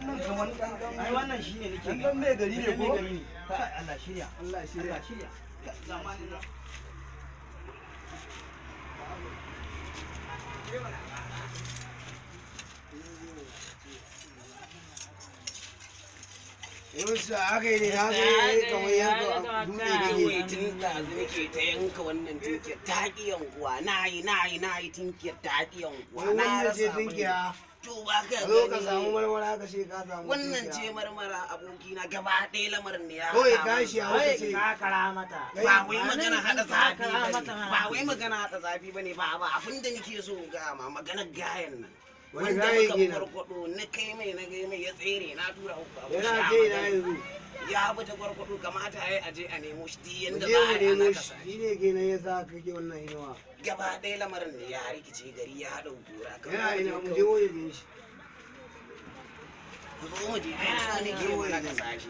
Wannan kamar dan Ai wannan shine nake dan dan mai gari ne ko? Kai, Allah shirya. Allah shirya. Allah shirya. Zamanin nan. Yau aka yi ne na ga kamar yanka dutse Kawai kake. tun ɗazu nake ta yanka wannan tinkiyar ta ƙi yankuwa, na yi na yi na yi, tinkiyar ta ƙi yankuwa. Wai Na wannan rasa ce abin. tinkiya. To ba ka Ka zo ka gani. samu marmara ka ce ka samu Wannan tinkiya. ce marmara, abokina, gaba ɗaya lamarin ne ya Kawai haɗa gashi mun. a wata ce. Kakara mata. Ba wai magana haɗa zafi Kakara bane, mata mana. ba wai magana haɗa zafi bane, ba abin da nake so ga ma maganar gayan nan Wani wanda gaye muka kenan? gwargwado, na kai mai, na kai mai, ya tsere, na tura uku abu Yana sha ce ina magana. yanzu. Ya bi ta gwargwado, kamata ya yi aje a nemo shi duk Mu yanda je za mu a yi nemo ana shi. kasa. Shi ne kenan ya sa kake wannan inuwa. Gaba ɗaya lamarin ne ya rikice, gari ya haɗa kura. Yana ina? Mu je wajen shi. Ku zo mu je, ai so nake mu na kasa shi.